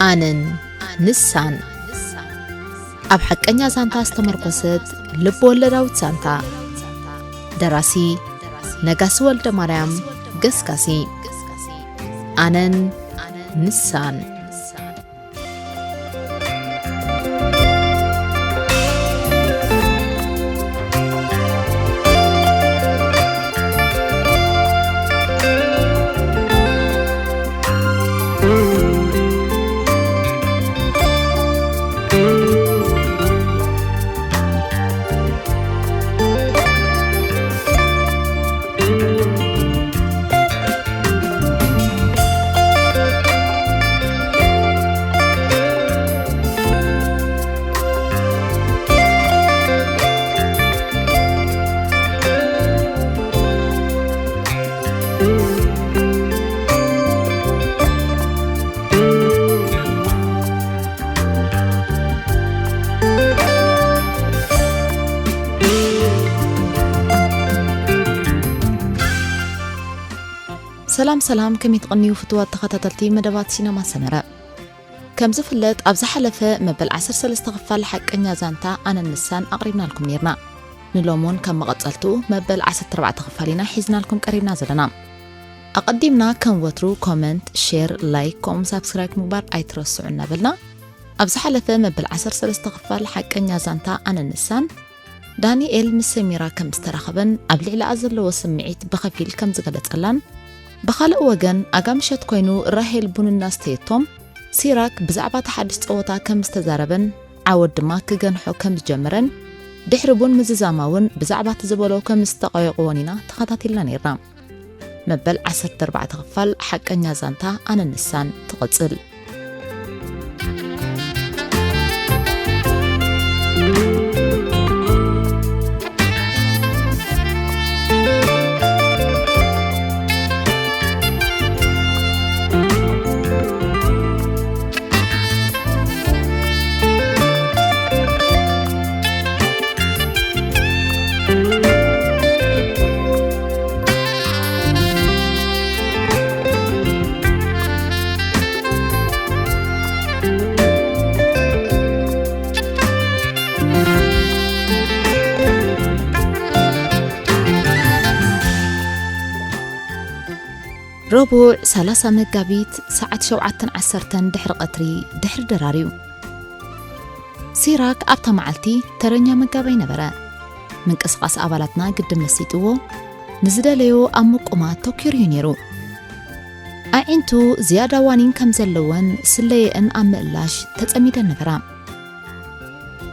ኣነን ንሳን። ኣብ ሓቀኛ ዛንታ ዝተመርኮሰት ልብ ወለዳዊት ዛንታ። ደራሲ ነጋሲ ወልደ ማርያም ገስጋሲ። ኣነን ንሳን። ሰላም ሰላም፣ ከመይ ትቕንዩ ፍቱዋት ተኸታተልቲ መደባት ሲነማ ሰመረ? ከም ዝፍለጥ፣ ኣብ ዝሓለፈ መበል ዓሰርተ ሰለስተ ክፋል ሓቀኛ ዛንታ ኣነን ንሳን ኣቕሪብናልኩም ኔርና። ንሎሚ እውን ከም መቐጸልትኡ መበል ዓሰርተ ኣርባዕተ ክፋል ኢና ሒዝናልኩም ቀሪብና ዘለና። ኣቐዲምና ከም ወትሩ ኮመንት፣ ሼር፣ ላይክ ከምኡውን ሳብስክራይብ ምግባር ኣይትረስዑ እናበልና፣ ኣብ ዝሓለፈ መበል ዓሰርተ ሰለስተ ክፋል ሓቀኛ ዛንታ ኣነን ንሳን ዳንኤል ምስ ሰሚራ ከም ዝተራኸበን ኣብ ልዕሊኣ ዘለዎ ስምዒት ብኸፊል ከም ዝገለጸላን፣ ብኻልእ ወገን ኣጋ ምሸት ኮይኑ ራሄል ቡን እናስተየቶም ሲራክ ብዛዕባ እቲ ሓድሽ ጸወታ ከም ዝተዛረበን ዓወት ድማ ክገንሖ ከም ዝጀመረን ድሕሪ ቡን ምዝዛማ እውን ብዛዕባ እቲ ዝበሎ ከም ዝተቐየቕዎን ኢና ተኸታቲልና ነይርና። መበል ዓሰርተ ኣርባዕተ ክፋል ሓቀኛ ዛንታ ኣነን ንሳን ትቕጽል። ረቡዕ ሰላሳ መጋቢት ሰዓት ሸውዓተን ዓሰርተን ድሕሪ ቀትሪ ድሕሪ ድራር እዩ። ሲራክ ኣብታ መዓልቲ ተረኛ መጋባይ ነበረ። ምንቅስቓስ ኣባላትና ግድን መሲጥዎ፣ ንዝደለዮ ኣብ ምቁማት ተኲሩ እዩ ነይሩ። ኣዒንቱ ዝያዳ ዋኒን ከም ዘለወን ስለየአን ኣብ ምእላሽ ተጸሚደን ነበራ።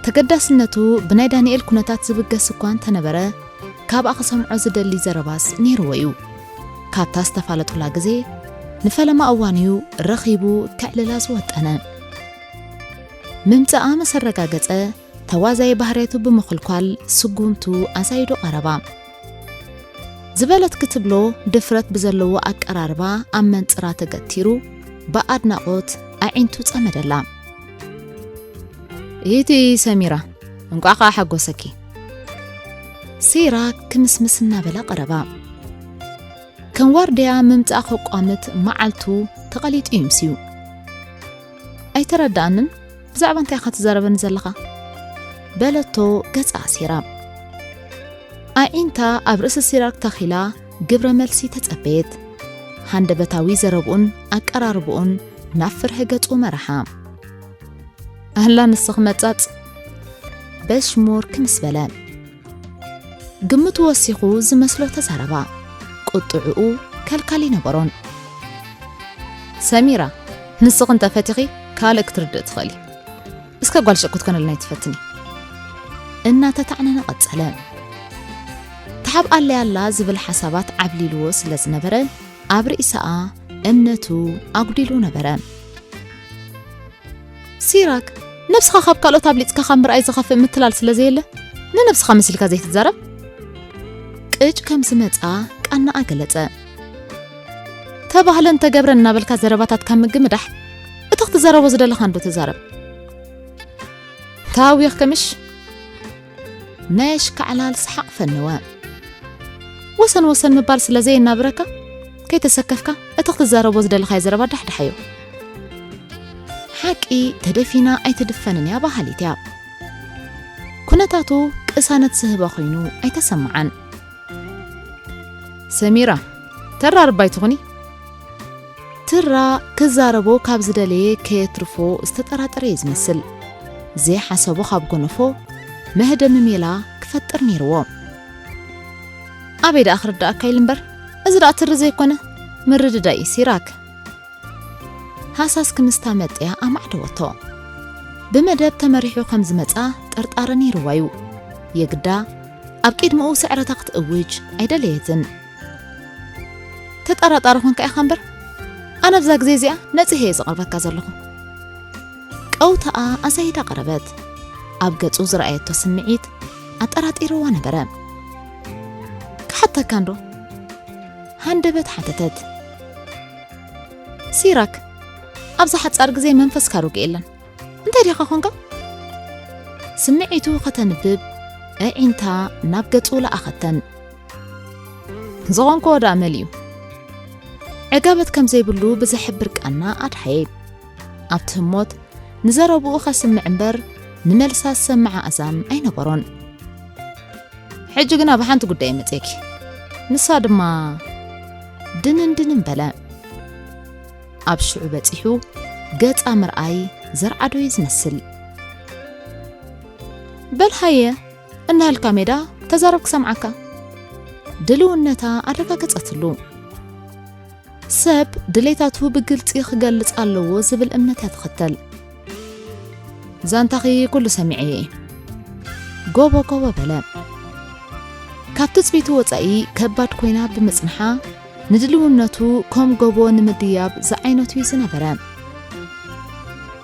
ተገዳስነቱ ብናይ ዳንኤል ኩነታት ዝብገስ እኳ እንተነበረ፣ ካብኣ ክሰምዖ ዝደሊ ዘረባስ ነይርዎ እዩ። ካብታ ዝተፋለጡላ ግዜ ንፈለማ እዋን እዩ ረኺቡ ከዕልላ ዝወጠነ። ምምጻኣ ምስ ኣረጋገጸ፣ ተዋዛዪ ባህርያቱ ብምኹልኳል ስጉምቱ ኣዛይዱ ቀረባ። ዝበለት ክትብሎ ድፍረት ብዘለዎ ኣቀራርባ ኣብ መንጽራ ተገቲሩ ብኣድናቖት ኣዒንቱ ጸመደላ። ኢቲ ሰሚራ፣ እንቋዕ ከኣ ሓጎሰኪ። ሲራክ ክምስምስ እናበለ ቀረባ። ከም ዋርድያ ምምጻእ ከቋምት መዓልቱ ተቐሊጡ ይምስዩ። ኣይተረድኣንን፣ ብዛዕባ እንታይ ኢኻ ትዛረበኒ ዘለኻ? በለቶ ገጻ ኣሲራ። ኣዒንታ ኣብ ርእሲ ሲራክ ተኺላ ግብረ መልሲ ተጸበየት። ሃንደበታዊ ዘረብኡን ኣቀራርብኡን ናብ ፍርሒ ገጹ መርሓ። ኣህላ ንስኽ መጻጽ። በሽሙር ክምስ በለ። ግምቱ ወሲኹ ዝመስሎ ተዛረባ። ቁጥዕኡ ከልካል ይነበሮን። ሰሚራ፣ ንስኺ እንተ ፈቲኺ ካልእ ክትርድእ ትኽእሊ። እስከ ጓል ሸቁት ኮነልና ኣይትፈትኒ። እናተታዕነነ ቀጸለ። ተሓብኣለይ ኣላ ዝብል ሓሳባት ዓብሊልዎ ስለ ዝነበረ ኣብ ርእሰኣ እምነቱ ኣጉዲሉ ነበረ። ሲራክ፣ ነብስኻ ካብ ካልኦት ኣብሊጽካ ካብ ምርኣይ ዝኸፍእ ምትላል ስለ ዘየለ፣ ንነብስኻ መሲልካ ዘይትዛረብ? ቅጭ ከም ዝመጻ ቃናኣ ገለጸ። ተባህለን ተገብረን እናበልካ ዘረባታት ካብ ምግምዳሕ፣ እቲ ክትዛረቦ ዝደለኻ እንዶ ተዛረብ። ታዊኽኪ ምሽ? ናይ ኣሽካዕላል ሰሓቕ ፈነወ። ወሰን ወሰን ምባል ስለ ዘየናብረካ፣ ከይተሰከፍካ እቲ ክትዛረቦ ዝደለኻዮ ዘረባ ዳሕዳሓዮ። ሓቂ ተደፊና ኣይትድፈንን እያ በሃሊት እያ። ኩነታቱ ቅሳነት ዝህባ ኮይኑ ኣይተሰምዓን። ሰሚራ፣ ተራርባይ ትኹኒ? ትራ ክዛረቦ ካብ ዝደለየ ከየትርፎ ዝተጠራጠረ እዩ ዝመስል። ዘይሓሰቦ ካብ ጎነፎ መህደሚ ሜላ ክፈጥር ነይርዎ። ኣበይ ደኣ ክርዳእካ ኢሉ እምበር፣ እዚ ደኣ ትሪ ዘይኮነ ምርድዳእ እዩ ሲራክ። ሃሳስ ክምስታ መጥያ ኣማዕደወቶ። ብመደብ ተመሪሑ ከም ዝመጻ ጥርጣረ ነይርዋ እዩ። የግዳ ኣብ ቅድሚኡ ስዕረታ ክትእውጅ ኣይደለየትን። ተጠራጣሪ ኮንካ ኢኻ እምበር፣ ኣነ ኣብዛ ግዜ እዚኣ ነጺሀ እየ ዝቐርበካ ዘለኹ። ቀውታኣ ኣዛይዳ ቀረበት። ኣብ ገጹ ዝረኣየቶ ስምዒት ኣጠራጢርዋ ነበረ። ክሓተካ እንዶ? ሃንደበት ሓተተት። ሲራክ፣ ኣብዛ ሓጻር ግዜ መንፈስካ ርጉእ የለን። እንታይ ዲኻ ኾንካ? ስምዒቱ ከተንብብ ኣዒንታ ናብ ገጹ ለኣኸተን። ዝኾንክዎ ደኣ መሊኡ። ዕጋበት ከም ዘይብሉ ብዘሕብር ቃና ኣድሓየ። ኣብቲ ህሞት ንዘረብኡ ከስምዕ እምበር ንመልሳ ዝሰምዓ ኣእዛን ኣይነበሮን። ሕጂ ግና ብሓንቲ ጉዳይ መጽየኪ። ንሳ ድማ ድንን ድንን በለ። ኣብ ሽዑ በጺሑ ገጻ ምርኣይ ዘርዓዶ እዩ ዝመስል። በል ሃየ፣ እናሃልካ ሜዳ ተዛረብ ክሰምዓካ። ድልውነታ ኣረጋገጸትሉ። ሰብ ድሌታቱ ብግልጺ ክገልጽ ኣለዎ ዝብል እምነት እያ ትኽተል። ዛንታኺ ኩሉ ሰሚዐ እየ። ጎቦ ጎቦ በለ። ካብ ትጽቢቱ ወጻኢ ከባድ ኮይና ብምጽንሓ፣ ንድልውነቱ ከም ጎቦ ንምድያብ ዝዓይነቱ እዩ ዝነበረ።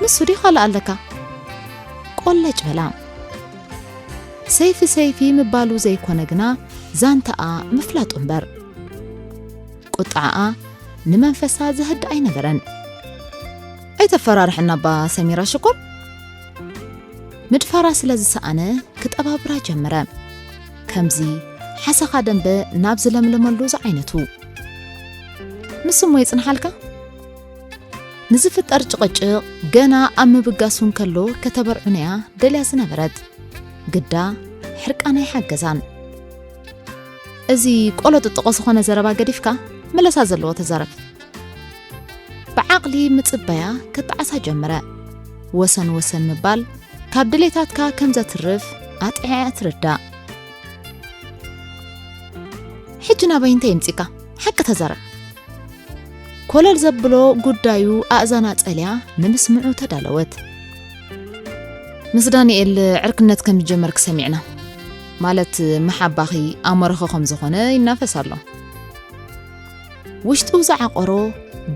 ንሱ ዲኻ ለኣለካ? ቆለጭ በላ። ሰይፊ ሰይፊ ምባሉ ዘይኮነ ግና ዛንታኣ ምፍላጡ እምበር። ቁጥዓኣ ንመንፈሳ ዘህድእ ኣይነበረን። ኣይተፈራርሕና እባ ሰሚራ ሽኮር። ምድፋራ ስለ ዝሰኣነ ክጠባብራ ጀመረ። ከምዚ ሓሰኻ ደንበ ናብ ዝለምለመሉ ዝዓይነቱ። ንሱ እሞ ይጽንሓልካ? ንዝፍጠር ጭቕጭቕ ገና ኣብ ምብጋሱ እንከሎ ከተበርዑነያ ደልያ ዝነበረት። ግዳ ሕርቃና ይሓገዛን። እዚ ቆሎ ጥጥቖ ዝኾነ ዘረባ ገዲፍካ መለሳ ዘለዎ ተዛረብ። ብዓቕሊ ምጽበያ ከጣዕሳ ጀመረ። ወሰን ወሰን ምባል ካብ ድሌታትካ ከም ዘትርፍ ኣጥዕያ ትርዳእ። ሕጂ ናበይ እንታይ የምጺካ? ሓቂ ተዛረብ። ኮለል ዘብሎ ጉዳዩ ኣእዛና ጸልያ ንምስምዑ ተዳለወት። ምስ ዳንኤል ዕርክነት ከም ዝጀመርክ ሰሚዕና። ማለት መሓባኺ ኣሞረኺ ከም ዝኾነ ይናፈስ ኣሎ። ውሽጡ ዝዓቆሮ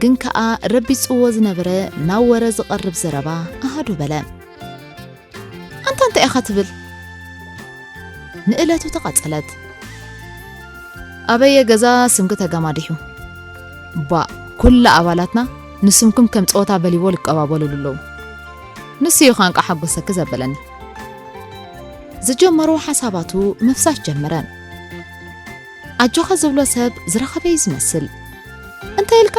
ግን ከኣ ረቢጽዎ ዝነበረ ናብ ወረ ዝቐርብ ዘረባ ኣሃዱ በለ። ኣንታ እንታይ ኢኻ ትብል? ንእለቱ ተቐጸለት። ኣበየ ገዛ ስምኪ ተገማዲሑ። ባእ፣ ኩላ ኣባላትና ንስምኩም ከም ጸወታ ቨሊቦል ይቀባበሉሉ ኣለዉ። ንሱ እዩ ኻንቃ ሓጎሰኪ ዘበለኒ። ዝጀመሮ ሓሳባቱ ምፍሳስ ጀመረ። ኣጆኻ ዝብሎ ሰብ ዝረኸበ እዩ ዝመስል። እንታይ ኢልካ?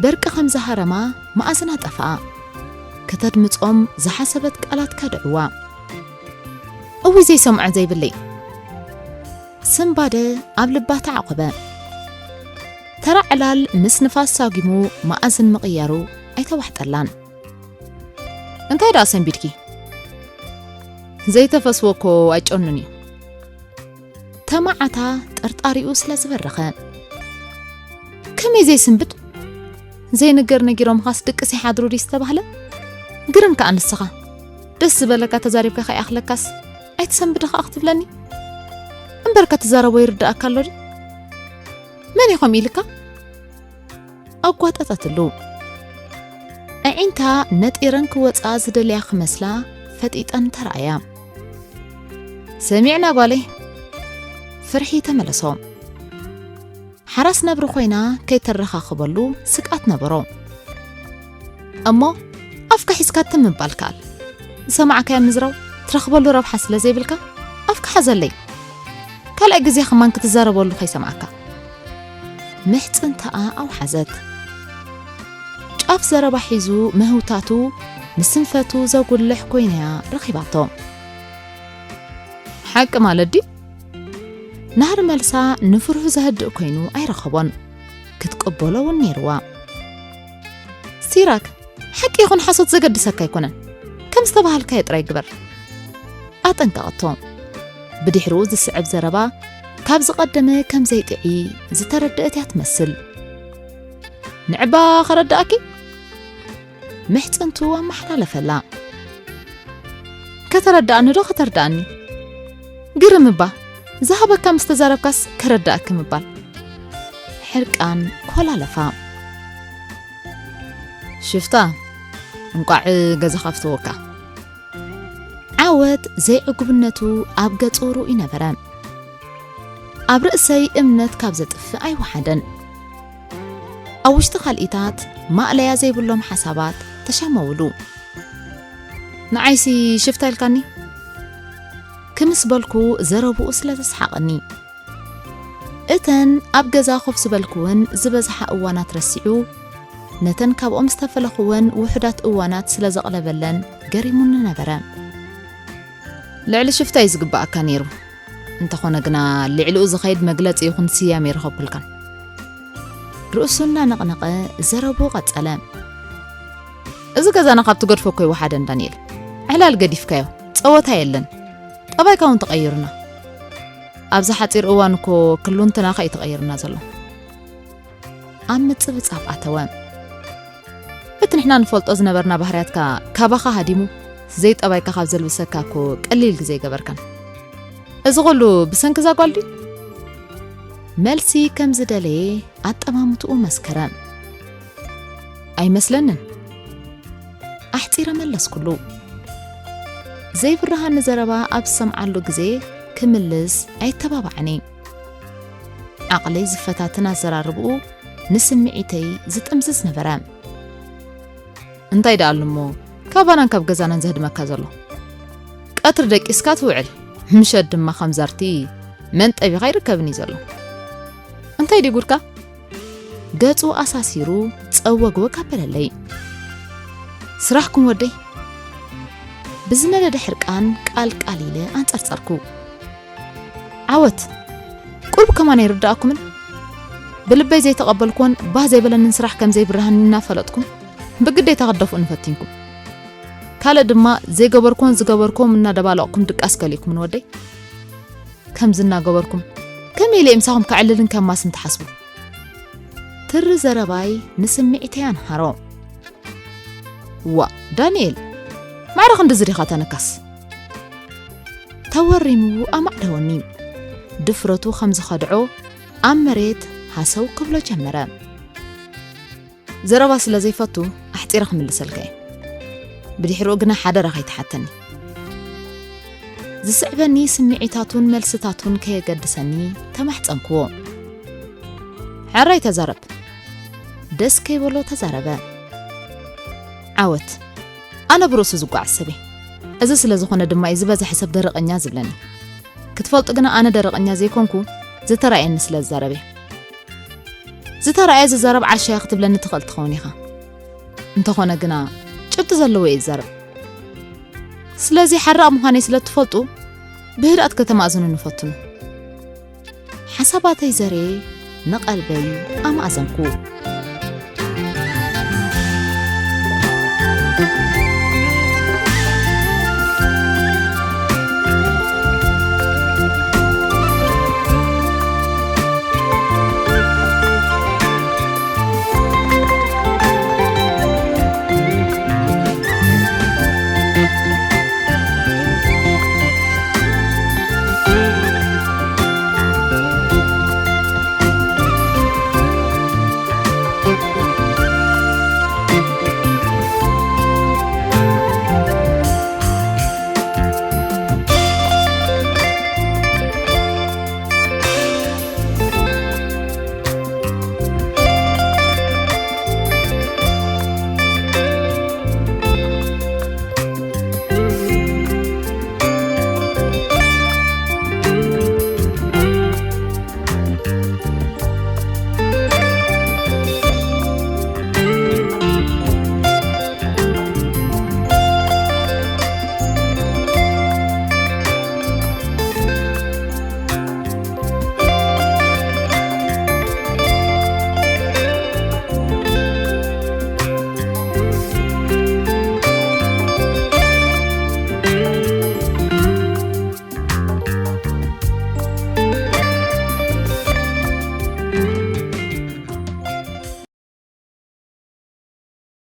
በርቂ ከም ዝሃረማ መኣዝና ጠፍኣ። ከተድምጾም ዝሓሰበት ቃላት ከድዕዋ። እውይ ዘይሰምዖ ዘይብለይ። ስንባደ ኣብ ልባ ተዓቖበ። ተራ ዕላል ምስ ንፋስ ሳጒሙ መኣዝን ምቕያሩ ኣይተዋሕጠላን። እንታይ ደኣ ሰንቢድኪ? ዘይተፈስዎ እኮ ኣይጨኑን እዩ። ተማዓታ ጥርጣሪኡ ስለ ዝበረኸ። ከመይ ዘይስንብድ? ዘይንገር ነጊሮምኻስ ድቅስ ይሓድሩ ድዩ ዝተባህለ? ግርም ከኣ ንስኻ። ደስ ዝበለካ ተዛሪብካ ከይኣኽለካስ ኣይትሰንብድ ኸኣ ክትብለኒ? እምበርከ ትዛረቦ ይርድኣካ ኣሎ ድዩ? መን እዩ ከምኡ ኢልካ? ኣጓጠጠትሉ። ኣዒንታ ነጢረን ክወጻ ዝደልያ ክመስላ ፈጢጠን ተራእያ። ሰሚዕና ጓለይ። ፍርሒ ተመለሶ። ሓራስ ነብሪ ኮይና ከይተረኻኽበሉ ስግኣት ነበሮ። እሞ ኣፍካ ሒዝካ ትም ምባል ከኣል። ዝሰማዕካዮ ምዝራብ ትረኽበሉ ረብሓ ስለ ዘይብልካ ኣፍካ ሓዘለይ። ካልኣይ ግዜ ከማን ክትዛረበሉ ከይሰማዕካ። ምሕጽንታኣ ኣውሓዘት። ጨ ኣፍ ዘረባ ሒዙ ምህውታቱ ንስንፈቱ ዘጉልሕ ኮይናያ ረኺባቶ። ሓቂ ማለት ድዩ? ናህሪ መልሳ ንፍርሁ ዘህድእ ኮይኑ ኣይረኸቦን። ክትቅበሎ እውን ነይርዋ። ሲራክ፣ ሓቂ ይኹን ሓሶት ዘገድሰካ ኣይኮነን። ከም ዝተባሃልካዮ ጥራይ ግበር። ኣጠንቀቐቶ። ብድሕሪኡ ዝስዕብ ዘረባ ካብ ዝቐደመ ከም ዘይጥዒ ዝተረደአት እያ ትመስል። ንዕባ ከረዳእኪ? ምሕጽንቱ ኣመሓላለፈላ። ከተረዳእኒ ዶ ከተርዳእኒ? ግርም እባ፣ ዝሃበካ ምስ ተዛረብካስ ከረዳእኪ ምባል። ሕርቃን ኮላለፋ። ሽፍታ፣ እንቋዕ ገዛኻ ፍተወካ። ዓወት ዘይዕጉብነቱ ኣብ ገጹ ርኡይ ነበረ። ኣብ ርእሰይ እምነት ካብ ዘጥፍእ ኣይወሓደን። ኣብ ውሽጢ ካልኢታት ማእለያ ዘይብሎም ሓሳባት ተሻመውሉ። ንዓይሲ ሽፍታ ኢልካኒ? ክምስ በልኩ ዘረብኡ ስለ ዘስሓቐኒ። እተን ኣብ ገዛ ኮፍ ዝበልኩወን ዝበዝሓ እዋናት ረሲዑ፣ ነተን ካብኦም ዝተፈለኹወን ውሑዳት እዋናት ስለ ዘቕለበለን ገሪሙኒ ነበረ። ልዕሊ ሽፍታ እዩ ዝግባኣካ ነይሩ። እንተኾነ ግና ልዕሊኡ ዝኸይድ መግለጺ ይኹን ስያሜ ኣይረኸብኩልካን። ርእሱ እናነቕነቐ ዘረብኡ ቀጸለ። እዚ ገዛና ካብ ትገድፎ እኮ ይወሓደን ዳንኤል። ዕላል ገዲፍካዮ፣ ጸወታ የለን። ጠባይካ እውን ተቐይሩና። ኣብዚ ሓጺር እዋን እኮ ክሉንትናኻ እዩ ተቐይሩና ዘሎ። ኣብ ምጽብጻብ ኣተወ። እቲ ንሕና ንፈልጦ ዝነበርና ባህርያትካ ካባኻ ሃዲሙ ዘይጠባይካ ካብ ዘልብሰካ እኮ ቀሊል ግዜ ኣይገበርካን። እዚ ኹሉ ብሰንኪ እዛ ጓል ድዩ? መልሲ ከም ዝደለየ ኣጠማምትኡ መስከረ። ኣይመስለንን። ኣሕጺረ መለስኩሉ። ዘይብርሃኒ ዘረባ ኣብ ዝሰምዓሉ ግዜ ክምልስ ኣይተባባዕኒ። ዓቕለይ ዝፈታትን ኣዘራርብኡ ንስምዒተይ ዝጥምዝዝ ነበረ። እንታይ ደኣ ኣሎ እሞ ካባናን ካብ ገዛናን ዘህድመካ ዘሎ? ቀትሪ ደቂስካ ትውዕል፣ ምሸት ድማ ከም ዛርቲ መንጠቢኻ ይርከብኒ ዘሎ። እንታይ ድዩ ጉድካ? ገጹ ኣሳሲሩ ጸወግወግ ኣበለለይ። ስራሕኩም ወደይ? ብዝነደደ ሕርቃን ቃል ቃል ኢለ ኣንጸርጸርኩ። ዓወት፣ ቁሩብ ከማን ኣይርድኣኩምን? ብልበይ ዘይተቐበልኩዎን ባህ ዘይበለንን ስራሕ ከም ዘይብርሃኒ እናፈለጥኩም ብግዴታ ክትደፍኡኒ ፈቲንኩም። ካልእ ድማ ዘይገበርኩዎን ዝገበርኩዎም እናደባለቕኩም ድቃስ ከሊእኩምን ወደይ። ከምዚ እናገበርኩም ከመይ ኢለ ምሳኹም ከዕልልን ከማስን ትሓስቡ? ትሪ ዘረባይ ንስምዒተይ ኣንሃሮ። ዋ ዳንኤል፣ ማዕረ ክንድዚ ዲኻ ተነካስ? ተወሪሙ ኣማዕደወኒ። ድፍረቱ ከም ዝኸድዖ ኣብ መሬት ሃሰው ክብሎ ጀመረ። ዘረባ ስለ ዘይፈቱ ኣሕጺረ ክምልሰልካ እየ። ብድሕሪኡ ግና ሓደራ ከይትሓተኒ። ዝስዕበኒ ስምዒታቱን መልስታቱን ከየገድሰኒ ተማሕጸንክዎ። ሕራይ ተዛረብ። ደስ ከይበሎ ተዛረበ። ዓወት፣ ኣነ ብርእሱ ዝጓዓዝ ሰብ እየ። እዚ ስለ ዝኾነ ድማ እዩ ዝበዝሐ ሰብ ደረቐኛ ዝብለኒ። ክትፈልጡ ግና ኣነ ደረቐኛ ዘይኮንኩ ዝተራእየኒ ስለ ዝዛረብ እየ። ዝተራእየ ዝዛረብ ዓሻ ክትብለኒ ትኽእል ትኸውን ኢኻ። እንተኾነ ግና ጭብጢ ዘለዎ እየ ዝዛረብ። ስለዚ ሓራቕ ምዃነይ ስለ እትፈልጡ ብህድኣት ከተማእዝኑኒ ፈትኑ። ሓሳባተይ ዘርየ ንቐልበይ ኣማእዘንኩ።